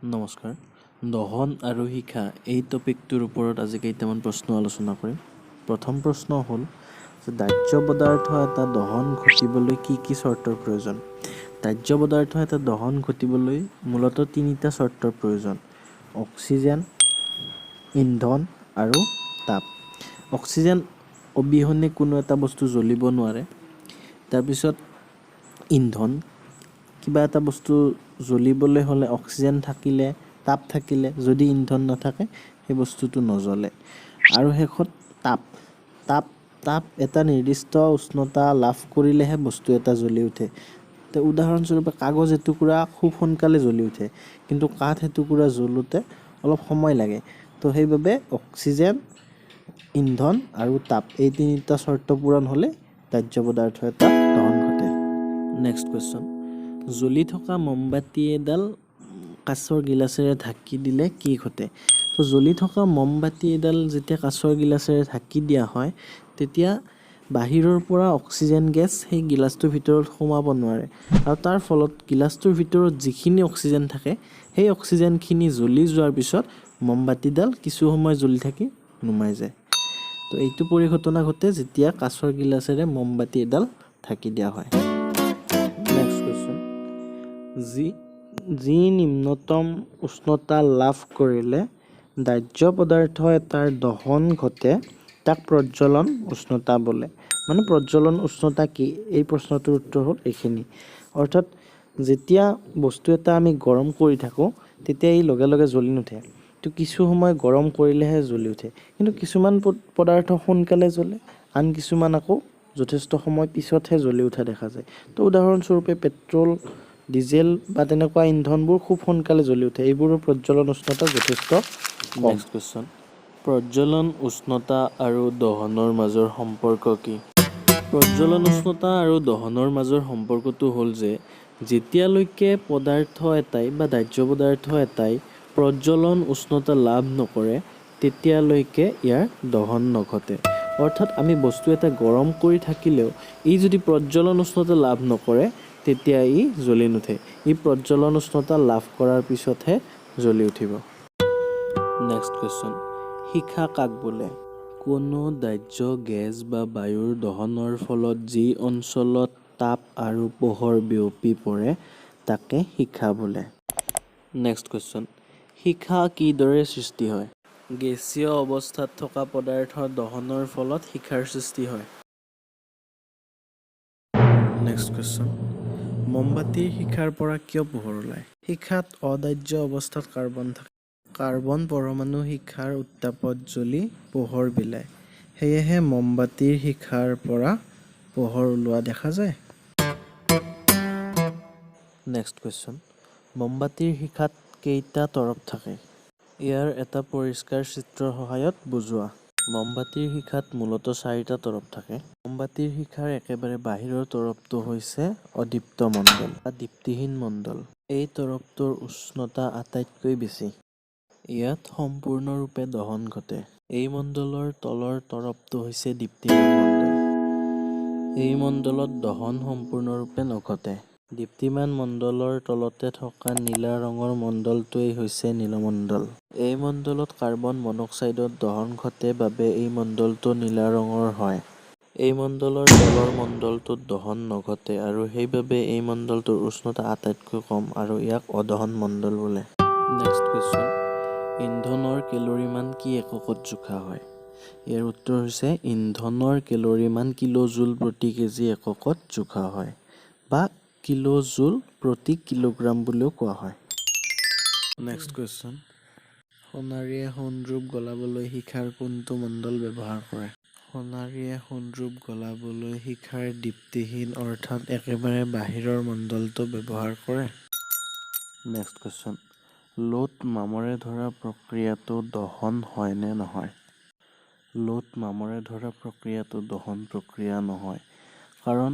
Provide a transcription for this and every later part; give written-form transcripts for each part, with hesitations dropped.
নমস্কাৰ। দহন আৰু শিখা এই টপিকটোৰ ওপৰত আজি কেইটামান প্ৰশ্ন আলোচনা কৰিম। প্ৰথম প্ৰশ্ন হ'ল যে দাহ্য পদাৰ্থ এটা দহন ঘটিবলৈ কি কি চৰ্তৰ প্ৰয়োজন? দাহ্য পদাৰ্থ এটা দহন ঘটিবলৈ মূলতঃ তিনিটা চৰ্তৰ প্ৰয়োজন: অক্সিজেন, ইন্ধন আৰু তাপ। অক্সিজেন অবিহনে কোনো এটা বস্তু জ্বলিব নোৱাৰে। তাৰপিছত ইন্ধন, কিবা এটা বস্তু জ্বলিবলৈ হ'লে অক্সিজেন থাকিলে, তাপ থাকিলে, যদি ইন্ধন নাথাকে সেই বস্তুটো নজ্বলে। আৰু শেষত তাপ। তাপ তাপ এটা নিৰ্দিষ্ট উষ্ণতা লাভ কৰিলেহে বস্তু এটা জ্বলি উঠে। তো উদাহৰণস্বৰূপে কাগজ এটুকুৰা খুব সোনকালে জ্বলি উঠে, কিন্তু কাঠ এটুকুৰা জ্বলোতে অলপ সময় লাগে। তো সেইবাবে অক্সিজেন, ইন্ধন আৰু তাপ এই তিনিটা চৰ্ত পূৰণ হ'লে দাহ্য পদাৰ্থ এটা দহন ঘটে। নেক্সট কুৱেশ্যন, জ্বলি থকা মমবাতি এডাল কাঁচৰ গিলাচেৰে ঢাকি দিলে কি ঘটে? তো জ্বলি থকা মমবাতি এডাল যেতিয়া কাঁচৰ গিলাচেৰে ঢাকি দিয়া হয়, তেতিয়া বাহিৰৰ পৰা অক্সিজেন গেছ সেই গিলাচটোৰ ভিতৰত সোমাব নোৱাৰে আৰু তাৰ ফলত গিলাচটোৰ ভিতৰত যিখিনি অক্সিজেন থাকে, সেই অক্সিজেনখিনি জ্বলি যোৱাৰ পিছত মমবাতিডাল কিছু সময় জ্বলি থাকি নুমাই যায়। তো এইটো পৰিঘটনা ঘটে যেতিয়া কাঁচৰ গিলাচেৰে মমবাতি এডাল ঢাকি দিয়া হয়। নেক্সট কুৱেশ্যন, যি যি নিম্নতম উষ্ণতা লাভ কৰিলে দাহ্য পদাৰ্থ এটাৰ দহন ঘটে, তাক প্ৰজ্বলন উষ্ণতা বোলে। মানে প্ৰজ্বলন উষ্ণতা কি? এই প্ৰশ্নটোৰ উত্তৰ হ'ল এইখিনি। অৰ্থাৎ যেতিয়া বস্তু এটা আমি গৰম কৰি থাকোঁ, তেতিয়া ই লগে লগে জ্বলি নুঠে। তো কিছু সময় গৰম কৰিলেহে জ্বলি উঠে। কিন্তু কিছুমান পদাৰ্থ সোনকালে জ্বলে, আন কিছুমান আকৌ যথেষ্ট সময় পিছতহে জ্বলি উঠা দেখা যায়। তো উদাহৰণস্বৰূপে পেট্ৰল, ডিজেল বা তেনেকুৱা ইন্ধনবোৰ খুব সোনকালে জ্বলি উঠে। এইবোৰৰ প্ৰজ্বলন উষ্ণতা যথেষ্ট কম। নেক্সট কুৱেশ্যন, প্ৰজ্বলন উষ্ণতা আৰু দহনৰ মাজৰ সম্পৰ্ক কি? প্ৰজ্বলন উষ্ণতা আৰু দহনৰ মাজৰ সম্পৰ্কটো হ'ল যে যেতিয়ালৈকে পদাৰ্থ এটাই বা দাহ্য পদাৰ্থ এটাই প্ৰজ্বলন উষ্ণতা লাভ নকৰে, তেতিয়ালৈকে ইয়াৰ দহন নঘটে। অৰ্থাৎ আমি বস্তু এটা গৰম কৰি থাকিলেও ই যদি প্ৰজ্বলন উষ্ণতা লাভ নকৰে, তেতিয়া ই জ্বলি নুঠে। ই প্ৰজ্বলন উষ্ণতা লাভ কৰাৰ পিছতহে জ্বলি উঠিব। নেক্সট কুৱেশ্যন, শিখা কাক বোলে? কোনো দাহ্য গেছ বা বায়ুৰ দহনৰ ফলত যি অঞ্চলত তাপ আৰু পোহৰ বিয়পি পৰে, তাকে শিখা বোলে। নেক্সট কুৱেশ্যন, শিখা কিদৰে সৃষ্টি হয়? গেছীয় অৱস্থাত থকা পদাৰ্থ দহনৰ ফলত শিখাৰ সৃষ্টি হয়। নেক্সট কুৱেশ্যন, মমবাতিৰ শিখাৰ পৰা কিয় পোহৰ ওলায়? শিখাত অদাহ্য অৱস্থাত কাৰ্বন থাকে। কাৰ্বন পৰমাণু শিখাৰ উত্তাপত জ্বলি পোহৰ বিলায়। সেয়েহে মমবাতিৰ শিখাৰ পৰা পোহৰ ওলোৱা দেখা যায়। নেক্সট কুৱেশ্যন, মমবাতিৰ শিখাত কেইটা তৰপ থাকে? ইয়াৰ এটা পৰিষ্কাৰ চিত্ৰৰ সহায়ত বুজোৱা। মমবাতিৰ শিখাত মূলতঃ চাৰিটা তৰপ থাকে। মমবাতিৰ শিখাৰ একেবাৰে বাহিৰৰ তৰপটো হৈছে অদীপ্ত মণ্ডল বা দীপ্তিহীন মণ্ডল। এই তৰপটোৰ উষ্ণতা আটাইতকৈ বেছি। ইয়াত সম্পূৰ্ণৰূপে দহন ঘটে। এই মণ্ডলৰ তলৰ তৰপটো হৈছে দীপ্তিমান মণ্ডল। এই মণ্ডলত দহন সম্পূৰ্ণৰূপে নঘটে। দীপ্তিমান মণ্ডলৰ তলতে থকা নীলা ৰঙৰ মণ্ডলটোৱেই হৈছে নীলমণ্ডল। এই মণ্ডলত কাৰ্বন মন'ক্সাইডৰ দহন ঘটে বাবে এই মণ্ডলটো নীলা ৰঙৰ হয়। এই মণ্ডলৰ তলৰ মণ্ডলটোত দহন নঘটে আৰু সেইবাবে এই মণ্ডলটোৰ উষ্ণতা আটাইতকৈ কম আৰু ইয়াক অদহন মণ্ডল বোলে। নেক্সট কুৱেশ্যন, ইন্ধনৰ কেলৰি মান কি এককত জোখা হয়? ইয়াৰ উত্তৰ হৈছে ইন্ধনৰ কেলৰি মান কিলোজুল প্ৰতি কেজি এককত জোখা হয় বা কিলোজুল প্ৰতি কিলোগ্ৰাম বুলিও কোৱা হয়। নেক্সট কুৱেশ্যন, সোণাৰীয়ে সোণ-ৰূপ গলাবলৈ শিখাৰ কোনটো মণ্ডল ব্যৱহাৰ কৰে? সোণাৰীয়ে সোণ-ৰূপ গলাবলৈ শিখাৰ দীপ্তিহীন অৰ্থাৎ একেবাৰে বাহিৰৰ মণ্ডলটো ব্যৱহাৰ কৰে। নেক্সট কুৱেশ্যন, লোত মামৰে ধৰা প্ৰক্ৰিয়াটো দহন হয় নে নহয়? লোত মামৰে ধৰা প্ৰক্ৰিয়াটো দহন প্ৰক্ৰিয়া নহয়। কাৰণ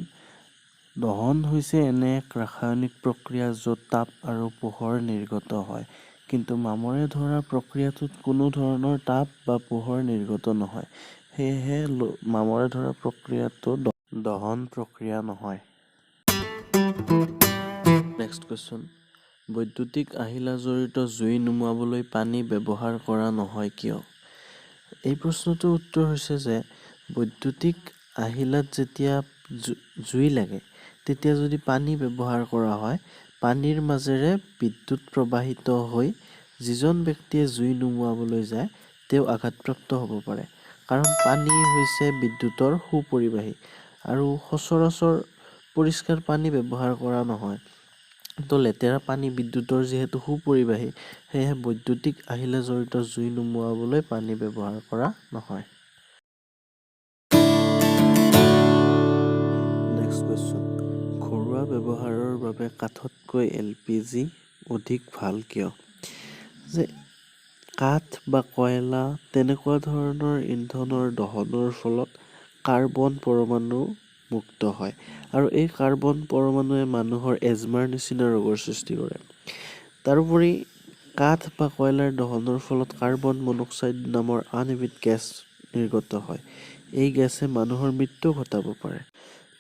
দহন হৈছে এনে এক ৰাসায়নিক প্ৰক্ৰিয়া য'ত তাপ আৰু পোহৰ নিৰ্গত হয়। কিন্তু মামৰে ধৰা প্ৰক্ৰিয়াটোত কোনো ধৰণৰ তাপ বা পোহৰ নিৰ্গত নহয়। সেয়েহে মামৰে ধৰা প্ৰক্ৰিয়াটো দহন প্ৰক্ৰিয়া নহয়। নেক্সট কুৱেশ্যন, বৈদ্যুতিক আহিলা জড়িত জুই নুমুৱাবলৈ পানী ব্যৱহাৰ কৰা নহয় কিয়? এই প্ৰশ্নটোৰ উত্তৰ হৈছে যে বৈদ্যুতিক আহিলাত যেতিয়া জুই লাগে তেতিয়া যদি পানী ব্যৱহাৰ কৰা হয়, পানীৰ মাজেৰে বিদ্যুৎ প্ৰবাহিত হৈ যিজন ব্যক্তিয়ে জুই নুমুৱাবলৈ যায় তেওঁ আঘাতপ্ৰাপ্ত হ'ব পাৰে। কাৰণ পানী হৈছে বিদ্যুতৰ সুপৰিবাহী আৰু সচৰাচৰ পৰিষ্কাৰ পানী ব্যৱহাৰ কৰা নহয়। তো লেতেৰা পানী বিদ্যুতৰ যিহেতু সুপৰিবাহী, সেয়েহে বৈদ্যুতিক আহিলা জড়িত জুই নুমুৱাবলৈ পানী ব্যৱহাৰ কৰা নহয়। নেক্সট কুৱেশ্যন, ঘৰুৱা ব্যৱহাৰৰ বাবে কাঠতকৈ এলপিজি অধিক ভাল কিয়? যে কাঠ বা কয়লা তেনেকুৱা ধৰণৰ ইন্ধনৰ দহনৰ ফলত কাৰ্বন পৰমাণু মুক্ত হয় আৰু এই কাৰ্বন পৰমাণুৱে মানুহৰ এজমাৰ নিচিনা ৰোগৰ সৃষ্টি কৰে। তাৰোপৰি কাঠ বা কয়লাৰ দহনৰ ফলত কাৰ্বন মনোক্সাইড নামৰ আন এবিধ গেছ নিৰ্গত হয়। এই গেছে মানুহৰ মৃত্যু ঘটাব পাৰে।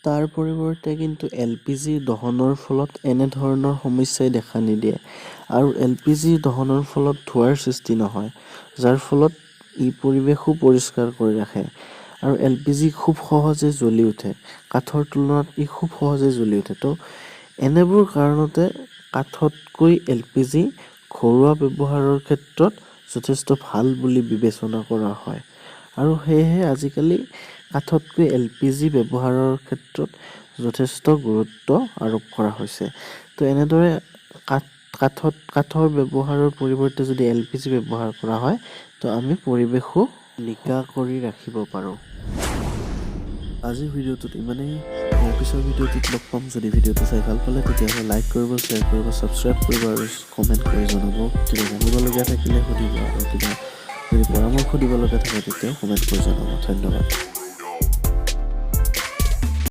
তাৰ পৰিৱৰ্তে কিন্তু এল পি জিৰ দহনৰ ফলত এনেধৰণৰ সমস্যাই দেখা নিদিয়ে আৰু এল পি জিৰ দহনৰ ফলত ধোঁৱাৰ সৃষ্টি নহয়, যাৰ ফলত ই পৰিৱেশো পৰিষ্কাৰ কৰি ৰাখে আৰু এল পি জি খুব সহজে জ্বলি উঠে। কাঠৰ তুলনাত ই খুব সহজে জ্বলি উঠে। তো এনেবোৰ কাৰণতে কাঠতকৈ এল পি জি ঘৰুৱা ব্যৱহাৰৰ ক্ষেত্ৰত যথেষ্ট ভাল বুলি বিবেচনা কৰা হয় আৰু সেয়েহে আজিকালি কাঠতকৈ এল পি জি ব্যৱহাৰৰ ক্ষেত্ৰত যথেষ্ট গুৰুত্ব আৰোপ কৰা হৈছে। তো এনেদৰে কাঠৰ ব্যৱহাৰৰ পৰিৱৰ্তে যদি এল পি জি ব্যৱহাৰ কৰা হয়, তো আমি পৰিৱেশো নিকা কৰি ৰাখিব পাৰোঁ। আজিৰ ভিডিঅ'টোত ইমানেই। ইয়াৰ পিছৰ ভিডিঅ'টোত লগ পাম। যদি ভিডিঅ'টো চাই ভাল পালে তেতিয়াহ'লে লাইক কৰিব, শ্বেয়াৰ কৰিব, ছাবস্ক্ৰাইব কৰিব আৰু কমেণ্ট কৰি জনাব। কিবা জানিবলগীয়া থাকিলে সুধিব আৰু কিবা যদি পৰামৰ্শ দিব লগা থাকে তেতিয়াও কমেণ্ট কৰি জনাব। ধন্যবাদ।